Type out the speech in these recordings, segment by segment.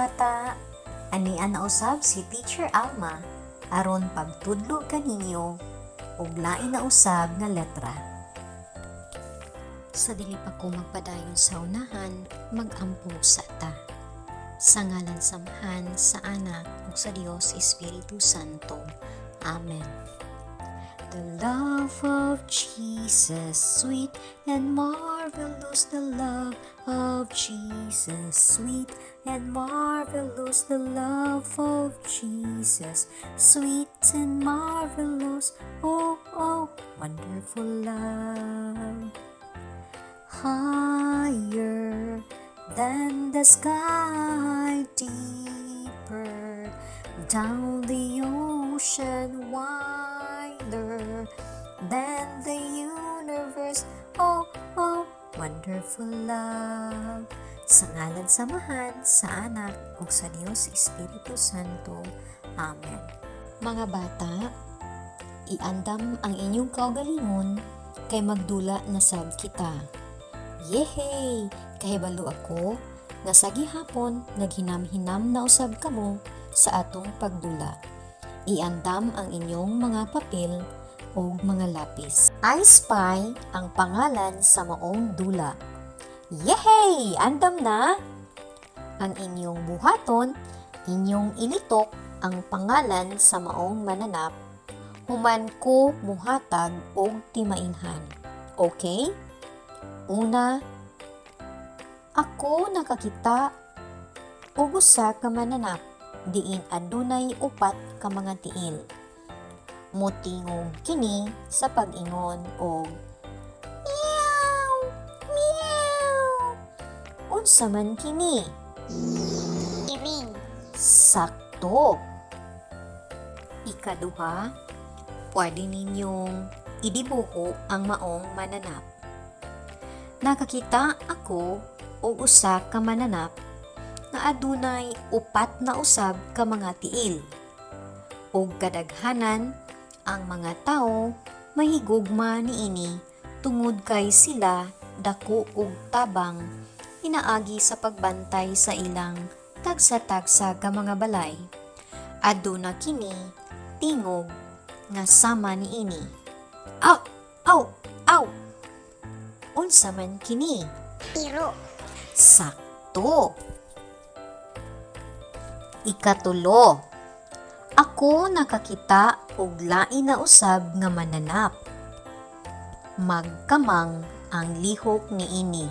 Bata! Ania na usab si Teacher Alma aron pagtudlo kaninyo og lain na usab nga letra. Sa dili pa ko magpadayon sa unahan, mag-ampo sa ta. Sa ngalan sa Amahan, sa Anak, ug sa Dios Espiritu Santo. Amen. The love of Jesus, sweet and marvelous, the love of Jesus, sweet and marvelous, the love of Jesus, sweet and marvelous, oh, wonderful love. Higher than the sky, deeper down the ocean, wider than the universe. Oh, wonderful love. Sa ngalan sa Amahan, sa Anak, ug sa Dios Espiritu Santo. Amen. Mga bata, iandam ang inyong kaugalingon kay magdula na sad kita. Yehey! Kahibalo ako nga sa gihapon naghinam-hinam na usab kamo sa atong pagdula. Iandam ang inyong mga papel o mga lapis. I Spy ang pangalan sa maong dula. Yehey! Andam na! Ang inyong buhaton, inyong ilitok ang pangalan sa maong mananap, human ko muhatag og timailhan. Okay? Una, ako nakakita og usa ka mananap diin adunay upat ka mga tiil. Motingog kini sa pag-ingon og "Meow! Meow!" Unsa man kini? Iring. Sakto. Ikaduha, pwede ninyong idibuho ang maong mananap. Nakakita ako og usa ka mananap nga adunay upat na usab ka mga tiil. Ug kadaghanan ang mga tawo mahigugma niini tungod kay sila dako og tabang pinaagi sa pagbantay sa ilang tagsa-tagsa ka mga balay. Aduna kini tingog nga sama niini. Aw! Aw! Aw! Unsa man kini? Iro. Sakto. Ikatulo, ako nakakita og lain na usab nga mananap. Magkamang ang lihok niini.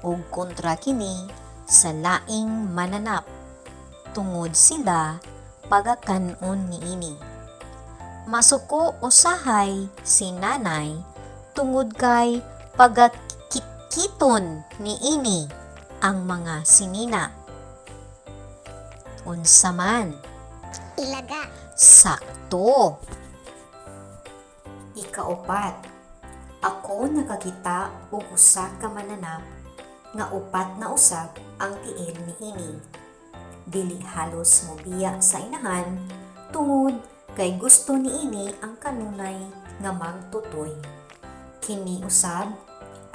Ug kontra kini sa laing mananap tungod sila pagakan-on niini. Masuko usahay si nanay tungod kay pagakitkiton niini ang mga sinina. Unsa man? Ilaga. Sakto. Ikaupat, ako nakakita og usa ka mananap nga upat na usab ang tiil niini. Dili halos mobiya sa inahan tungod kay gusto niini ang kanunay nga magtutoy. Kini usab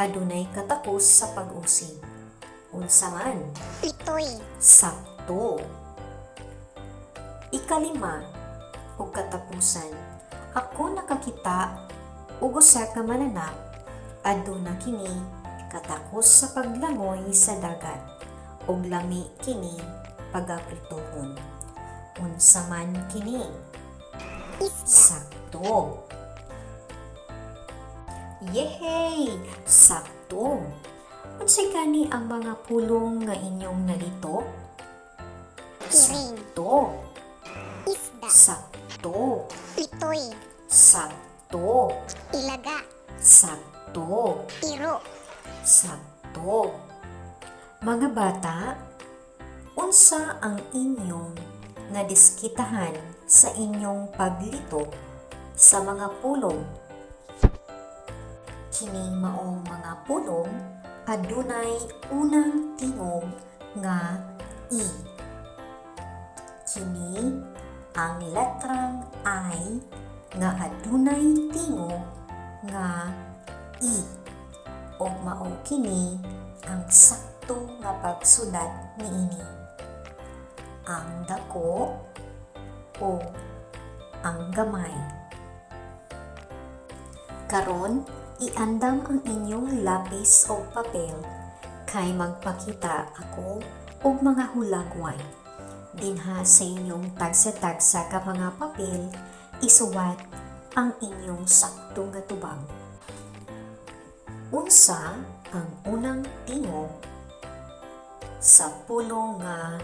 adunay katakos sa pag-usig. Unsa man? Pitoy. Sakto. Ikalima, ug katapusan, ako nakakita og usa ka mananap aduna kini katakos sa paglangoy sa dagat ug lami kini pagaprituhon. Unsa man kini? Isda. Sakto. Yehey! Sakto. Unsay gani ang mga pulong nga inyong nalitok? Iring. Sakto. Isda. Sakto. Pitoy. Sakto. Ilaga. Sakto. Iro. Sakto. Mga bata, unsa ang inyong nadiskitahan sa inyong paglitok sa mga pulong? Kining maong mga pulong adunay unang tingog nga I. Kini ang letrang I nga adunay tingog nga I ug mao kini ang sakto nga pagsulat niini. Ang dako o ang gamay. Karon, iandam ang inyong lapis o papel kay magpakita ako og mga hulagway. Dinha sa inyong tagsa-tagsa ka mga papel, isuwat ang inyong sakto nga tubag. Unsa ang unang tingog sa pulong nga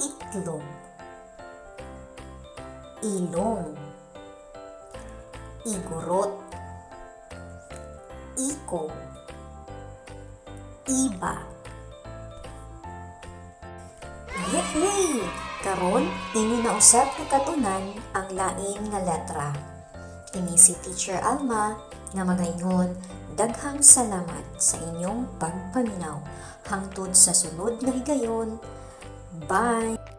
itlog? Ilong, igorot, iko, iba. Yehey! Karon, inyo na usab nakatunan ang lain nga letra. Kini si Teacher Alma nga magaingon, daghang salamat sa inyong pagpaminaw. Hangtod sa sunod nga higayon. Bye!